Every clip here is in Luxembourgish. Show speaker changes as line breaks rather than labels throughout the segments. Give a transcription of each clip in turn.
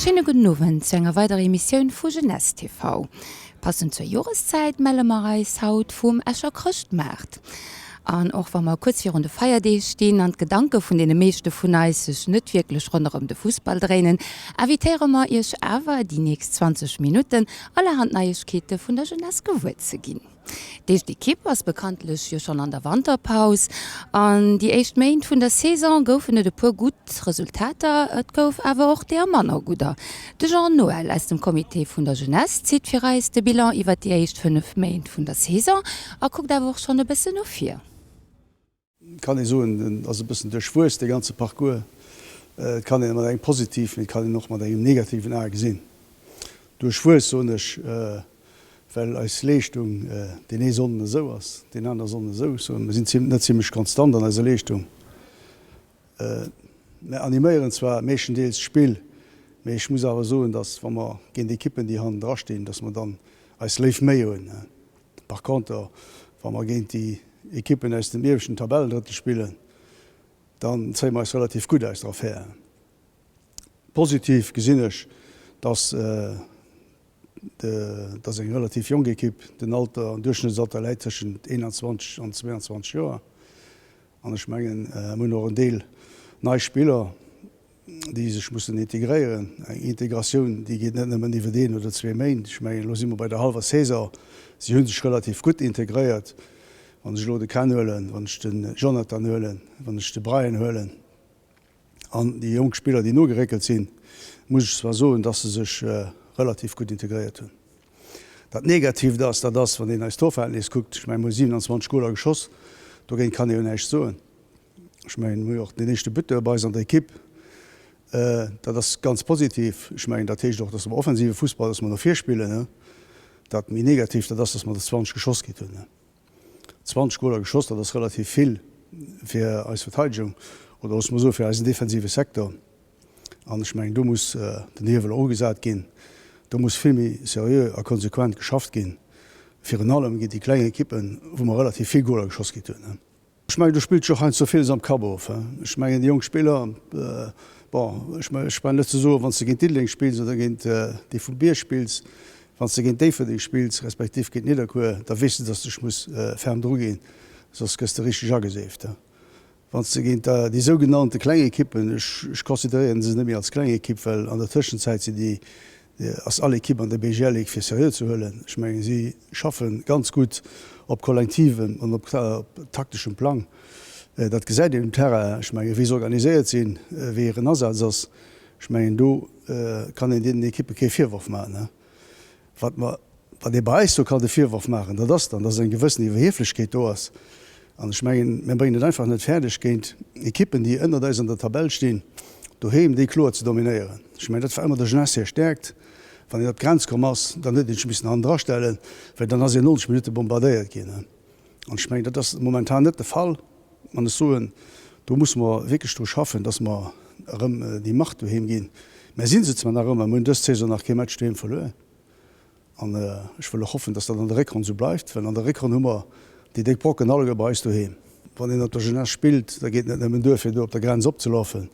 Schéine gudden Owend zu enger weiderer Emissioun vu Jeunesse TV. Passend zur Joreszäit melle mer eis haut vum Escher Chrëschtmaart. An och wa mer kuerz virun de Feierdeeg stinn an d'Gedanke vun deene meeschte vun eis sech net wierklech ronderëm de Fussball dréinen, invitéiere mer iech awer, déi nächst 20 Minutten allerhand Neiegkeete vun der Jeunesse gewuer ze ginn. D'éischt Ekipp ass bekanntlech jo schonn an der Wanterpaus. An déi éischt Méint vun der Saison goufen et e puer gutt Resultater, et gouf awer och deeër manner gudder. De Jean Noël aus dem Comité vun der Jeunesse zitt fir eis de Bilan iwwert déi éischt 5 Méint vun der Saison a kuckt awer och schonn e bëssen no vir.
Kann ee soen, en ass e bëssen duerchwuess, dee ganze Parcours. Et kann een e mat engem positiv, mee et kann een och mat engem negativen A gesinn. Duerchwuess soen ech, well eis Leeschtung deen ee Sonnden esou ass, deen aner Sonnden esou. Ech soen, mir sinn net zimlech konstant an eiser Leeschtung. Mir animéieren zwar meeschtendeels d'Spill, mee ech muss awer soen, datt wa mer géint Ekippen, déi hannendra stinn, datt mer dann eis léif Méi hunn. Par conter, wa mer géint déi Ekippen aus dem ieweschten Tabellendrëttel spillen, dann zéie mer eis relativ gutt aus der Affär. Positiv gesinn ech, dass dass eng relativ jonk Ekipp, den Alter, den Duerchschnëttsalter läit tëschent 21 an 22 Joer. An ech mengen, mir hunn och en Deel nei Spiller, déi sech mussen integréieren. Eng Integratioun, déi geet net nëmmen iwwer een oder zwee Méint. Ech mengen, elo si mer bei der hallwer Saison. Si hu sech relativ gutt integréiert. Wann ech elo de Ken huelen, wann ech den Jonathan huelen, wann ech de Brian huelen an déi jonk Spiller, déi nogeréckelt sinn, muss ech zwar soen, dass se sech relativ gutt integréiert hunn. Dat Negatiivt ass, dat ass, wann een eist Torverhältnis kuckt, ech mengen, mir hu 27 Goler geschoss, dogéint kann ee jo näischt soen. Ech mengen, mir hu jo och den éischte Buteur bei eis an der Ekipp. Dat ass ganz positiv. Ech mengen, dat heescht och, dass mer offensive Fussball, dass mer no vir spillen. Dat méi Negatiivt, dat ass, dass mer der 20 geschoss kritt hunn. 20 Goler geschoss, dat ass relativ vill fir eis Verteidegung oder loosse mer soe fir eisen defensive Secteur. An ech mengen, do muss den Hiewel och ugesat ginn. Do muss vill méi seriö a konsequent geschafft ginn, virun allem géint déi kleng Ekippen, wou mer relativ vill Goler geschoss kritt hunn. Ech mengen, do spillt sech och heiansdo villes am Kapp of. Ech mengen, déi jonk Spiller, bon, ech brauch net ze soen, wann s de géint Diddeleng spills oder géint déi vum Bierg spills, wann s de géint Déifferdeng spills, respektiv géint Nidderkuer, da weess de, datt s de dech muss ferm druginn, soss gëss de richteg ageseeft. Wann s de géint déi sougenannte kleng Ekippen, ech consideréieren se net méi als kleng Ekipp, well an der Tëschenzäit sinn déi Ass all Ekipp an der BGL Ligue fir seriö ze huelen. Ech mengen, si schaffe ganz gutt op kollektivem an op takteschem Plang. Dat gesäit een um Terrain. Ech mengen, wéi se organiséiert sinn, wéi hiren Asaz ass, ech mengen, do kann een deenen Ekippe kee Virworf maachen. Wat mer, wat ee bei eis do kann de Virworf maachen, dat ass dann, dass eng gewëssen Iwwerhieflechkeet do ass. An ech mengen, mir bréngen et einfach net fäerdeg, géint Ekippen, déi ënnert eis an der Tabell stinn, doheem déi kloer ze dominéieren. Ech mengen, dat war ëmmer der Jeunesse hir Stäerkt. Wann een op d'Grenz komm ass, dann huet een sech missen hannendra stellen, well dann ass een 90 Minutte bombardéiert ginn. An ech mengen, dat ass momentan net de Fall. An ech soen, do musse mer wierklech dru schaffen, dass mer erëm déi Macht doheem ginn. Mer si se zwar nach ëmmer, mer hunn dës Saison nach kee Match doheem verluer. An ech wëll och hoffen, dass dat an der Réckronn esou bleift, well an der Réckronn hu mer déi déck Brocken alleguer bei eis doheem. Wann een op der Jeunesse spillt, da geet et net nëmmen duer, fir do op der Grenz opzelafen,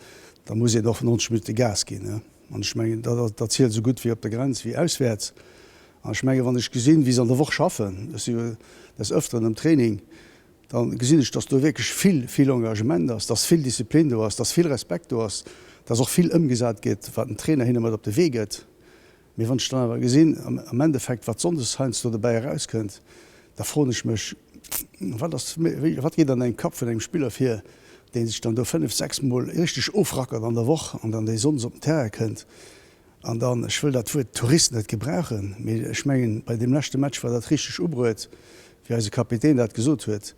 da muss een och 90 Minutte Gas ginn. An ech mengen, dat zielt esou gutt wéi op der Grenz wéi auswäerts. An ech mengen, wann ech gesinn, wéi se an der Woch schaffen, ech si jo des Ëfteren am Training, da gesinn ech, dass do wierklech vill, vill Engagement ass, dass vill Disziplin do ass, dass vill Respekt do ass, dass och vill ëmgesat gëtt, wat den Trainer hinne mat op de Wee gëtt. Mee wann ech dann awer gesinn, am Endeffekt, wat sonndes heiansdo dobäi erauskënnt, da froen ech mech, Wat ass, wat geet an engem Kapp vun engem Spiller vir, dee sech dann do fënnef, sechs Mol richteg ofrackert an der Woch an dann dee sonndes op den Terrain kënnt an dann, ech wëll dat Wuert Tourist net gebrauchen, mee ech mengen, bei deem leschte Match war dat richteg ubruet, wéi eise Kapitän dat gesot huet.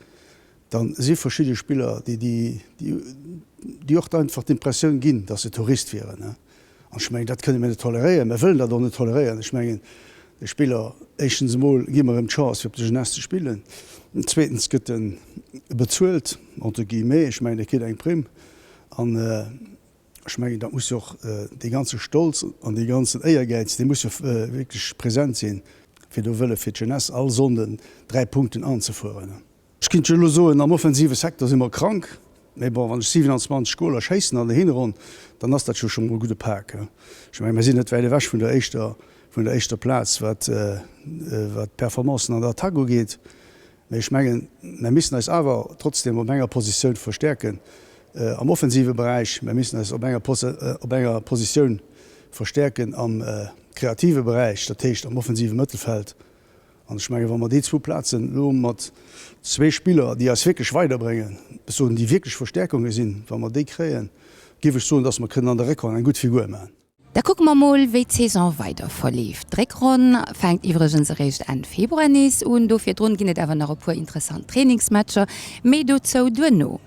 Dann si verschidde Spiller, déi déi och einfach d'Impressioun ginn, datt se Tourist wieren. An ech mengen, dat kënne mir net toleréieren. Mir wëllen dat och net toleréieren. Ech mengen, de Spiller, éischtens emol gi mer him d'Chance, fir op de Jeunesse ze spillen. Zweetens gëtt e bezuelt, entre guillemets. Ech mengen, e kritt eng Primm. An ech mengen, dat muss jo och dee ganze Stolz an dee ganzen Éiergäiz, dee muss jo wierklech present sinn, fir do wëlle fir d'Jeunesse all Sonnden 3 Punkten anzefueren. Ech kinnt jo elo soen, am offensive Secteur si mer krank. Mee bon, wann ech 27 Goler schéissen an der Hinronn, dann ass dat jo scho mol e gudde Pak. Ech mengen, mir sinn net wäit ewech vun der éischter, vun der éischter Plaz, wat, wat d'Performancen an der Attack ugeet. Mee ech mengen, mir missen eis awer trotzdem op enger Positioun verstäerken am offensive Beräich. Mir missen eis op enger, op enger Positioun verstäerken am kreative Beräich, dat heescht am offensive Mëttelfeld. An ech mengen, wa mer déi zwou Plazen elo mat zwee Spiller, déi eis wierklech weiderbréngen, ech soen, déi wierklech Verstärkunge sinn, wa mer déi kréien, géif ech soen, dass mer kënnen an der Réckronn eng gutt Figur maachen.
Da kucke mer mol, wéi d'Saison weider verleeft. D'Réckronn fänkt iwwregens eréischt Enn Februar nees un. Do virdrun ginn et awer nach e puer interessant Trainingsmatcher. Méi dozou duerno.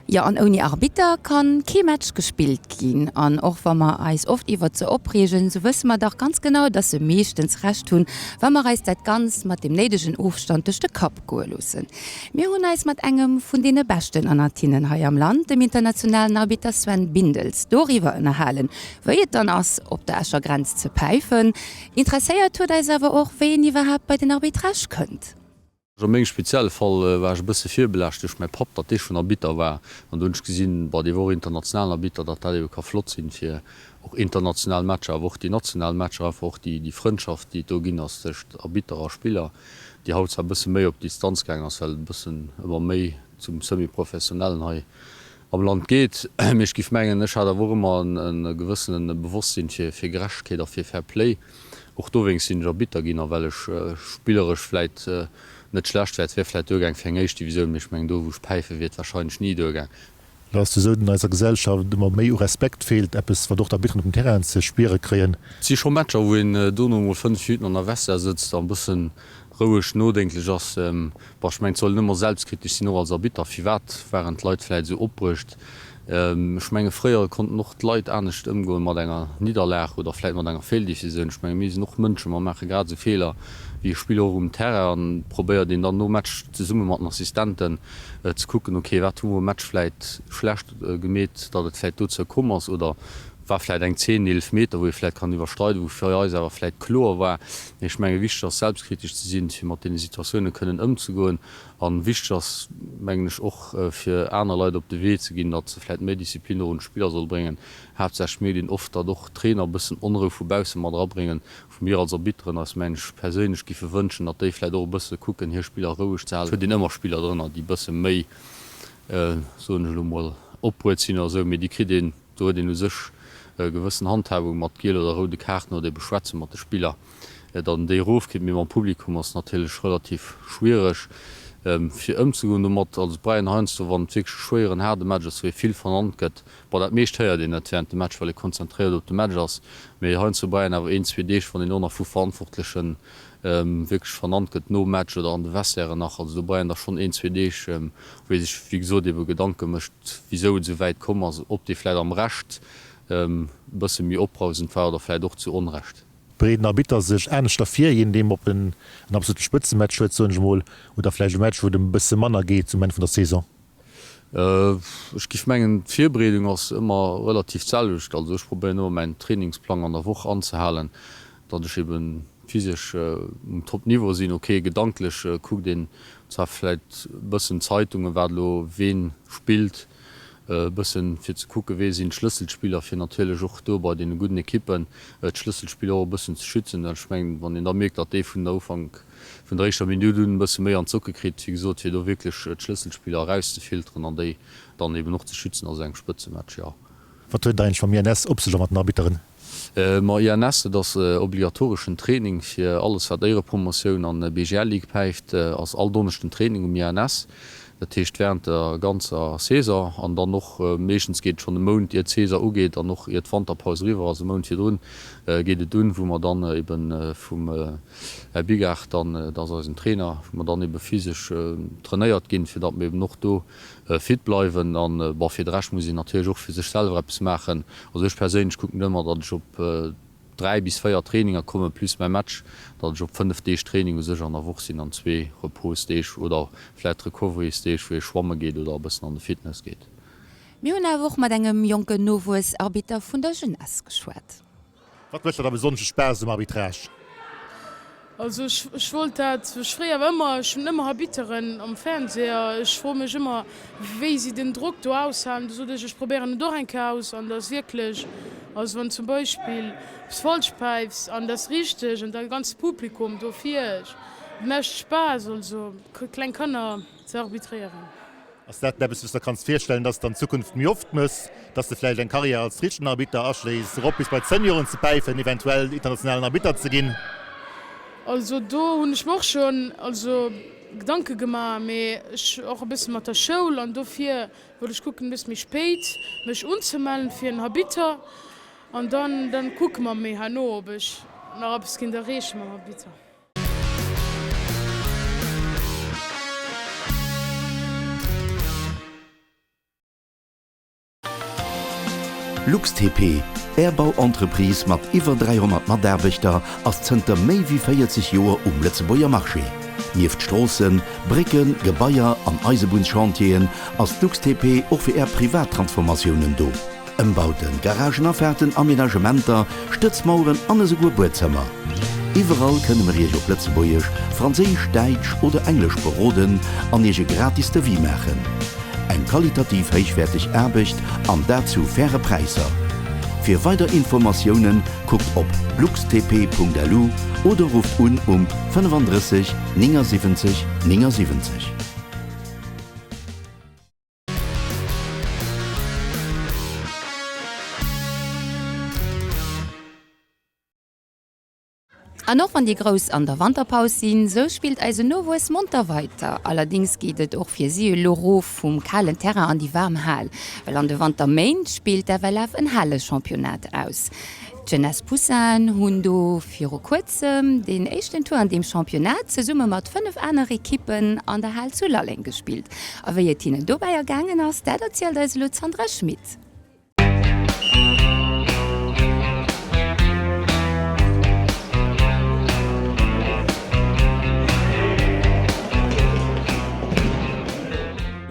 Jo, an ouni Arbitter kann kee Match gespillt ginn. An och wa mer eis oft iwwert se opreegen, sou wësse mer dach ganz genau, dass se meeschtens Recht hunn, wa mer eis dat Ganzt mat dem néidegen Ofstand duerch de Kapp goe loossen. Mir hunn eis mat engem vun deene beschten ënnert hinnen hei am Land, dem internationalen Arbitter Sven Bindels, doriwwer ënnerhalen, wéi et dann ass, op der Escher Grenz ze päifen. Interesséiert huet eis awer och, wéi een iwwerhaapt bei den Arbitrage kënnt.
A mengem spezielle Fall war ech e bësse virbelaascht duerch mäi Papp, datt dee schonn Arbitter war. An do hunn ech gesinn, bon, dee war och internationalen Arbitter, datt dat ebe ka flott sinn, fir och international Matcher, awer och déi national Matcher, einfach och déi Frëndschaft, déi et do ginn ass tëscht Arbitter a Spiller, déi haut zwar e bësse méi op Distanz gaangen ass, well et e bëssen ëmmer méi zum Semi-professionellen hei am Land geet. Mee ech géif mengen, ech hat awer och ëmmer e gewëssene Bewosstsinn fir Gerechtegkeet a fir Fair Play. Och dowéinst sinn ech Arbitter ginn a well ech spilleresch vläit net schlecht wär. Et wär vläit duergaang fir eng éischt Divisioun, mee ech mengen do wou ech päife wier et warscheinlech ni duergaang.
Lo ass et esou, datt eiser Gesellschaft ëmmer méi u Respekt feelt, eppes wat och d'Arbitteren op dem Terrain ze spiere kréien.
Et si scho Matcher wou een dono mol 5 Minutten an der Vestiaire sëtzt a e bëssen roueg nodenklech ass. Bon, ech mengen, et soll een ëmmer selbstkritesch sinn, och als Arbitter. Firwat waren d'Leit vläit esou opbruecht? Ech menge fréier konnten och d'Leit anescht ëmgoen mat enger Nidderlag oder vläit mat enger Feeldecisioun. Ech menge mir sinn och Mënschen, mer maache grad esou Feeler wéi e Spiller och um Terrain an probéiert een dann nom Match zesumme mat den Assistenten ze kucken, ok wat hu mer um Match vläit schlecht gemeet, datt et vläit dozou komm ass oder war vläit eng Zeen, Eelefmeter, wou ee vläit kann iwwerstreiden, wou fir eis awer vläit kloer war. Mee ech menge wichteg ass selbstkritesch ze sinn, fir mat deene Situatioune kënnen ëmzegoen. A wichteg ass, mengen ech, och fir aner Leit op de Wee ze ginn, datt se vläit méi Disziplin och un d'Spiller solle bréngen. Haaptsächlech mierkt een oft, datt och d'Trainer e bëssen Onrou vu bausse mat erabréngen, wou mir als Arbitteren eis, mengen ech, perséinlech giffe wënschen, datt déi vläit och e bësse kucken, hir Spiller roueg ze halen. Et huet een ëmmer Spiller drënner, déi e bësse méi, soen ech elo mol, opbruet sinn oder esou, mee déi kritt een Do huet een u sech e gewëssen Handhabung mat giel oder roude Kaarten oder ebe schwätze mat de Spiller, datt en déi erofkritt. Mee mam Publikum ass natierlech relativ schwiereg fir ëmzegoen domat. Also d'Breien heiansdo, wann et wierklech e schwéieren, haarde Match ass, wou ee vill vernannt gëtt, bon dat meescht héiert een net während dem Match, well ee konzentréiert op de Match ass, mee heiansdo breien awer een, zwee Deeg, wann een och nach vu Verantwortlechen wierklech vernannt gëtt nom Match oder an de Vestiairen nach. Also do breien da schonn een, zwee Deeg, wou ee sech wéi gesot ebe Gedanke mécht, wisou et esou wäit komm ass, ob dee vläit am Recht e bësse méi opbrausend war oder vläit och zu Onrecht.
Bereeden Arbitter sech aneschter vir, je nodeem ob en en absolute Spëtzematch huet, soen ech emol, oder vläicht e Match, wou et ëm e bësse manner geet zum Enn vun der Saison?
Ech géif mengen, d'Virbereedung ass ëmmer relativ d'selwecht. Also ech probéieren ëmmer mäin Trainingsplang an der Woch anzehalen, datt ech eben physesch um Top Niveau sinn. Ok, gedanklech kuckt een zwar vläit e bëssen d'Zeitungen, wat elo ween spillt, e bëssen fir ze kucken, wee sinn d'Schlësselspiller, fir natierlech och do bei deene gudden Ekippen d'Schlësselspiller och e bëssen ze schützen. Well ech mengen, wann een da mierkt, datt dee vun der Ufank vun der éischter Minutt un e bësse méi an d'Socke kritt, wéi gesot, fir do wierklech d'Schlësselspiller erauszefilteren an déi dann eben och ze schützen a sou engem Spëtzematch, jo.
Wat huet et eigentlech mam INS op sech a mat den Arbitteren?
Ma INS, dat ass obligatoreschen Training fir alles wat Éierepromotioun an BGL Ligue päift, ass all Donneschden Training um INS. Dat heescht während der ganzer Saison an dann och meeschtens geet et schonn e Mount ier d'Saison ugeet an och ier d'Wanterpaus eriwwer ass, e Mount virdrun geet et un, wou mer dann eben vum Här Bigard dann, dat ass eisen Trainer, wou mer dann ebe physesch trainéiert ginn, fir datt mer eben och do Fit bleiwen an bon fir de Rescht muss een natierlech och fir sech selwer eppes maachen. Also ech perséinlech kucken ëmmer datt ech op 3 bis 4 Traininger kommen plus mäi Match, datt ech op 5 Deeg Training u sech an der Woch sinn an zwee Reposdeeg oder vläit Recoverysdeeg wou ee schwamme geet oder e bëssen an de Fitness geet.
Mir hunn awer och mat engem jonken Nowuessarbitter vun der Jeunesse geschwat.
Wat mécht der da besonnesche Spaass um Arbitrage?
Also ech ech wollt dat ech fréier war ëmmer, ech hunn ëmmer Arbitteren am Fernseher, ech froe mech ëmmer wéi si den Drock do aushalen. Du sot ech, ech probéieren et och eng Kéier aus an dat ass wierklech, also wann zum Beispill eppes falsch päifs an dat ass richteg an da ganzt Publikum do vir, et mécht Spaass also kleng Kanner ze arbitréieren.
Ass dat eppes, wou s de der kanns virstellen, dass de an Zukunft méi oft mëss, dass de vläicht eng Karriär als richtegen Arbitter aschléiss, erop bis bei d'Senioren ze päifen, eventuell internationalen Arbitter ze ginn?
Also do hunn ech mer och schonn also Gedanke gemaach, mee ech och e bësse mat der Schoul an dofir wollt ech kucken e bësse méi spéit mech unzemellen fir en Arbitter an dann dann kucke mer méi herno ob ech nach eppes kéint erreeche mam Arbitter.
LuxTP, Är Bauentreprise mat iwwer 300 Mataarbechter ass zënter méi wéi 40 Joer um Lëtzebuerger Marché. Nieft Stroossen, Brécken, Gebaier an Eisebunnschantieren ass d'LuxTP och fir Är privat Transformatiounen do. Ëmbauten, Garagenafaarten, Aménagementer, Stëtzmaueren an esouguer Buedzëmmer. Iwwerall kënne mer Iech op Lëtzebuergesch, Franséisch, Däitsch oder Englesch beroden an Iech e gratis Devis maachen. Eng qualitativ héichwäerteg Aarbecht an dat zu faire Präisser. Fir weider Informatioune kuckt op luxtp.lu oder rufft un um 35 79 79.
An och wann déi Grouss an der Wanterpaus sinn, sou spillt eisen Nowuess monter weiter. Allerdings geet et och fir si elo rof vum kalen Terrain an déi waarm Hal, well an de Wanterméint spillt d'FLF en Hale-Championnat aus. D'Jeunesse Poussins hunn do viru kuerzem deen éischten Tour an deem Championnat zesumme mat 5 aner Ekippen an der Hal zu Lalleng gespillt. A wéi et hinnen dobäi ergaangen ass, dat erzielt eis elo d'Sandra Schmit.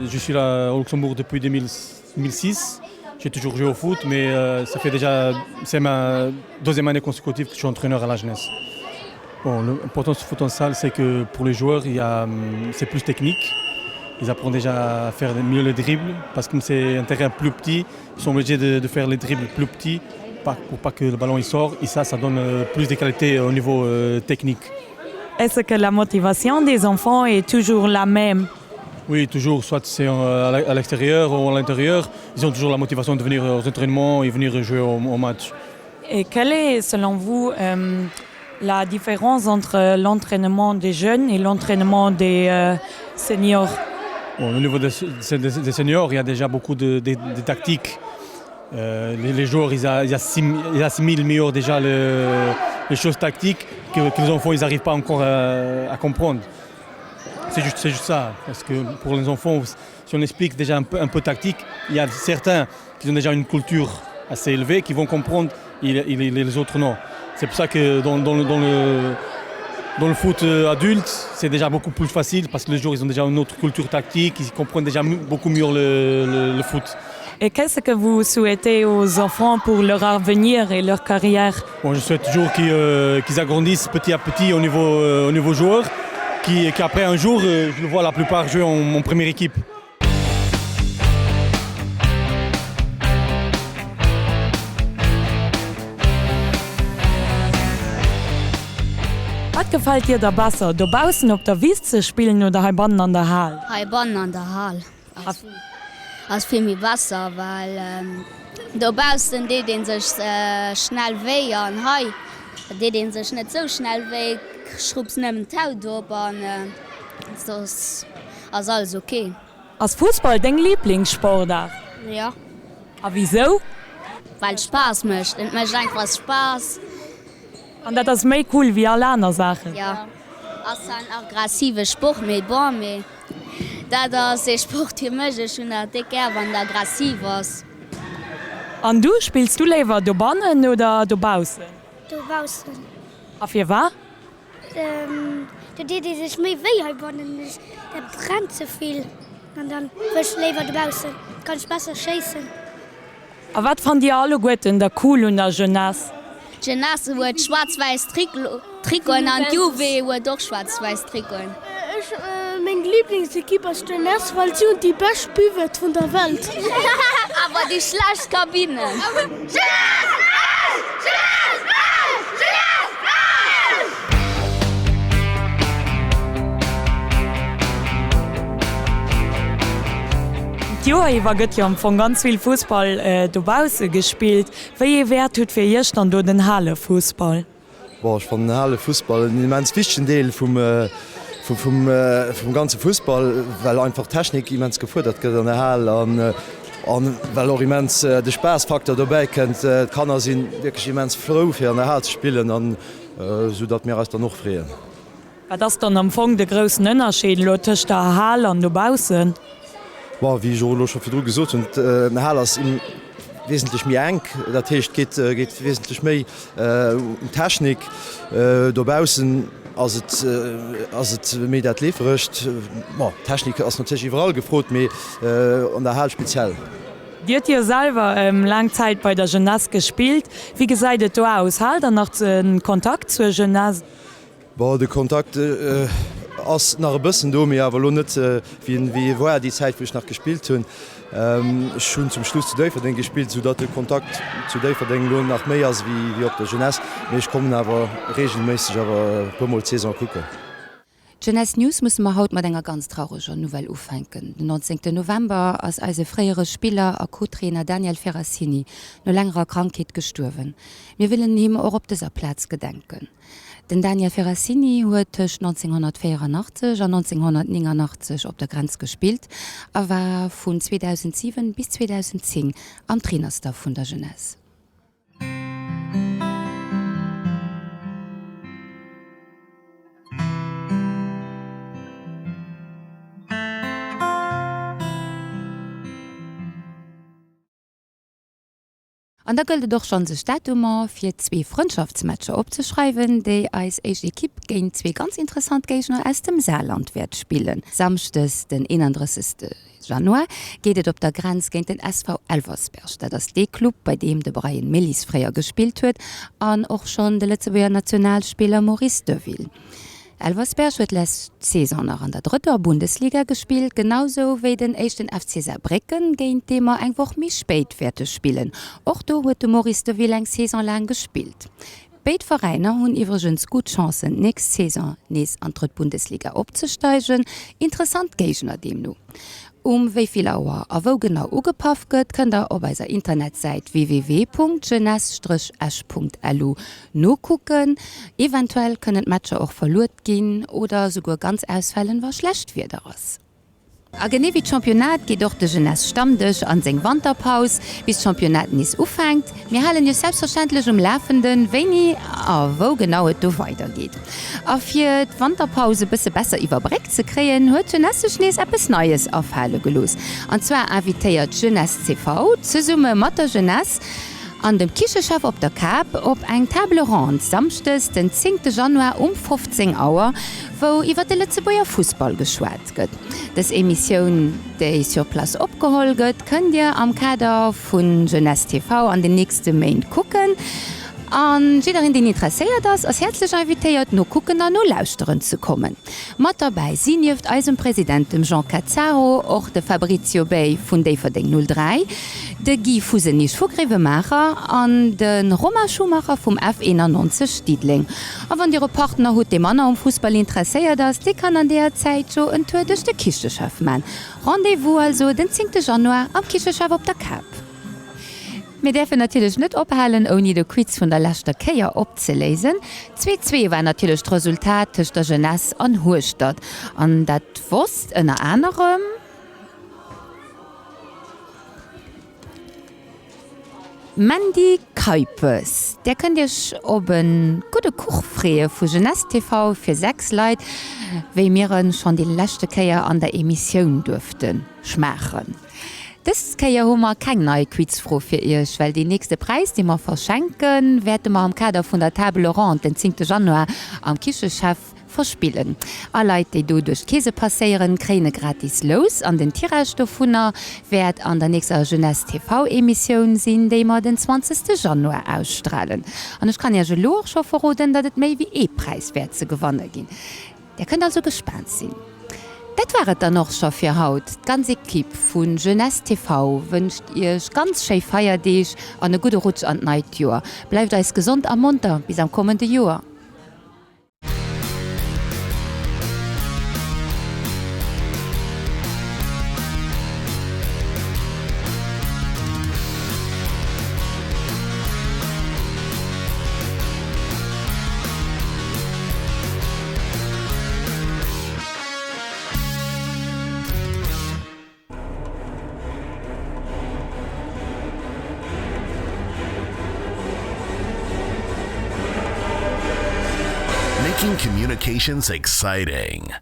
Je suis là au Luxembourg depuis 2006. J'ai toujours joué au foot, mais euh, ça fait déjà c'est ma deuxième année consécutive que je suis entraîneur à la jeunesse. Bon, l'importance du foot en salle, c'est que pour les joueurs, c'est plus technique. Ils apprennent déjà à faire mieux les dribbles parce que c'est un terrain plus petit, ils sont obligés de, de faire les dribbles plus petits pour pas que le ballon il sort et ça, ça donne euh, plus de qualité au niveau euh, technique.
Est-ce que la motivation des enfants est toujours la même
Oui, toujours, soit c'est euh, à l'extérieur ou à l'intérieur, ils ont toujours la motivation de venir aux entraînements et venir jouer au, au match.
Et quelle est, selon vous, euh, la différence entre l'entraînement des jeunes et l'entraînement des euh, seniors
bon, Au niveau des, des, des seniors, il y a déjà beaucoup de, de, de tactiques. Euh, les, les joueurs, ils, a, ils, assimilent, ils assimilent mieux déjà le, les choses tactiques que, que les enfants ils n'arrivent pas encore à, à comprendre. C'est juste, juste ça, parce que pour les enfants, si on explique déjà un peu, un peu tactique, il y a certains qui ont déjà une culture assez élevée qui vont comprendre et, et les, les autres non. C'est pour ça que dans, dans, le, dans, le, dans le foot euh, adulte, c'est déjà beaucoup plus facile parce que les joueurs ils ont déjà une autre culture tactique, ils comprennent déjà beaucoup mieux le, le, le foot.
Et qu'est-ce que vous souhaitez aux enfants pour leur avenir et leur carrière
bon, Je souhaite toujours qu'ils euh, qu agrandissent petit à petit au niveau, euh, au niveau joueur, qu'après un jour, euh, je le vois la plupart jouer en, en première équipe.
Wat gefält dir da besser, dobaussen op der Wiss ze spillen oder heibannen an der Hal?
Heibannen an der Hal ass vill méi besser, well dobaussen deet een sech schnell wéi an hei deet een sech net sou schnell wéi, schrupps nëmmen d'Haut op an soss ass alles ok.
Ass Fussball deng Liblingssportaart?
Jo.
A wisou?
Well et Spaass mécht. Et mécht einfach Spaass.
An dat ass méi cool wéi all aner Saachen?
Jo. Ass zwar en aggressive Sport, mee bon, mee dat ass ee Sport fir mech. Ech hunn dat déck gär, wann et aggressiv ass.
An du, spills du léiwer dobannen oder dobaussen?
Dobaussen.
A firwat?
Do deet ee sech méi wéi heibannen, dat brennt ze vill an dann wëll ech léiwer dobaussen, kann ech besser schéissen.
A wat fannt dir alleguerten da cool un der Jeunesse?
D'Jeunesse huet schwaarz-wäiss. Trikoten an d'Juve huet och schwaarz-wäiss Trikoten.
Ech, meng Liblingsekipp ass d'Jeunesse, well si hunn déi bescht Buvette vun der Welt.
Awer déi schlecht Kabinnen.
Jeunesse Esch! Jeunesse Esch! Jeunesse Esch!
D'Joer iwwer gëtt jo am Fong ganz vill Fussball dobausse gespillt. Wéi ee Wäert huet fir Iech dann do den Halefussball?
Bon, ech fannen den Halefussball en immens wichtegen Deel vum vum ganze Fussball, well einfach d'Technik immens gefuerdert gëtt an der Hal an an well och immens de Spaassfaktor dobäi kënnt. D'Kanner si wierklech immens frou fir an der Hal ze spillen an esou datt mir eis dann och freeën.
Wat ass dann am Fong de groussen Ënnerscheed elo tëscht der Hal an dobaussen?
Bon, wéi ech och elo scho virdru gesot hunn, d'Hal ass wesentlech méi enk, dat heescht, et geet wesentlech méi ëm d'Technik. Dobaussen ass et, ass et méi dat Leeferescht. Bon, d'Technik ass natierlech iwwerall gefrot, mee an der Hal speziell.
Dir hutt jo selwer laang Zäit bei der Jeunesse gespillt. Wéi gesäit et do aus? Haalt der nach de Kontakt zur Jeunesse?
Bon, de Kontakt ass nach e bëssen do, mee awer elo net wéi en wéi e war déi Zäit wou ech nach gespillt hunn. Ech hunn zum Schluss zu Déifferdeng gespillt, sou datt de Kontakt zu Déifferdeng elo nach méi ass wéi wéi op der Jeunesse, mee ech kommen awer reegelméisseg awer e puer mol d'Saison kucken.
D'Jeunesse News musse mer haut mat enger ganz traureger Nouvelle ufänken. Den 19 November ass eise fréiere Spiller a Co-Trainer Daniel Ferracini no längerer Krankheet gestuerwen. Mir wëllen him och op dëser Plaz gedenken. Den Daniel Ferracini huet tëscht 1984 an 1989 op der Grenz gespillt a war vun 2007 bis 2010 am Trainerstaff vun der Jeunesse. An da gëllt et och schonn sech Datumer fir zwee Frëndschaftsmatcher opzeschreiwen, déi eis éischt Ekipp géint zwee ganz interessant Géigner aus dem Saarland wäert spillen. Samschdes den 31 Januar geet et op der Grenz géint den SV Elversberg. Dat ass dee Club, bei deem de Brian Melis fréier gespillt huet an och schonn de Lëtzebuerger Nationalspiller Maurice Deville. Elversberg huet lescht Saison nach an der drëtter Bundesliga gespillt, genau sou wéi den éischten FC Saarbrécken, géint dee mer eng Woch méi spéit wäerte spillen. Och do huet de Maurice Deville eng Saison laang gespillt. Béid Veräiner hunn iwwregens gutt Chancen, d'nächst Saison nees an d'drëtt Bundesliga opzesteigen. Interessant Géigner deemno. Um wéi vill Auer a wou genau ugepaff gëtt, kënnt der op eiser Internetsäit www.jeunesse-esch.lu nokucken. Eventuell kënnen d'Matcher och verluet ginn oder souguer ganz ausfalen, wa schlecht Wieder ass. A genee wéi d'Championnat geet och de Jeunesse Stammdësch an seng Wanterpaus, bis d'Championnat nees ufänkt. Mir halen iech selbstverständlech um Lafenden, wéini a wou genau et do weider geet. A fir d'Wanterpaus e bësse besser iwwerbréckt ze kréien, huet d'Jeunesse sech nees eppes Neies afale gelooss. An zwar invitéiert d'Jeunesse CV zesumme mat der Jeunesse an dem Kichechef op der Kap op eng Table ronde samschdes den 10 Januar um 15 Auer, wou iwwer de Lëtzebuerger Fussball geschwat gëtt. Dës Emissioun, déi sur place opgeholl gëtt, kënnt Dir am Kader vu Jeunesse TV an den nächste Méint kucken. A jiddereen, deen interesséiert ass, ass häerzlech invitéiert, nokucken an nolauschteren ze kommen. Mat derbäi si nieft eisem President, dem Jean Cazzaro, och de Fabrizio Bay vun Déifferdeng 03, de Guy Fusenich vu Gréiwemaacher an de Romain Schumacher vum F91 Diddeleng. A wann Dir e Partner hutt, dee manner um Fussball interesséiert ass, dee kann an deeër Zäit jo en Tour duerch de Kicheschef man. Rendez-vous also den zéngte Januar am Kicheschef op der Kap. Mir däerfen natierlech net ophalen, ouni de Quiz vun der leschter Kéier opzeléisen. 2, 2 war natierlech d'Resultat tëscht der Jeunesse an Hueschtert. An dat wosst ënner anerem. Mandy Kuipes. Där kënnt iech op e gudde Kuch freeë vu Jeunesse TV fir 6 Leit, wéi mir en schonn déi leschte Kéier an der Emissioun duerfte schmaachen. Dës Kéier hu mer keng nei Quizfro fir iech, well deen nächste Präis, dee mer verschenken, wäerte mer am Kader vun der Table Ronde den 10 Januar am Kichechef. Verspillen. All Leit, déi do duerch d'Keese passéieren, kréien e gratis Lous an den Tirage dovunner wäert an der nächster Jeunesse TV Emissioun sinn, déi mer den 20 Januar ausstralen. An ech kann Iech elo och scho verroden, datt et méi wéi ee Präis wäert ze gewanne ginn. Där kënnt also gespaant sinn. Dat war et dann och scho fir haut. D'ganz Equipe vu Jeunesse TV wënscht Iech ganz schéi Feierdeeg an e gudde Rutsch an d'neit Joer. Bleift eis gesond a monter bis am kommende Joer.
Making communications exciting.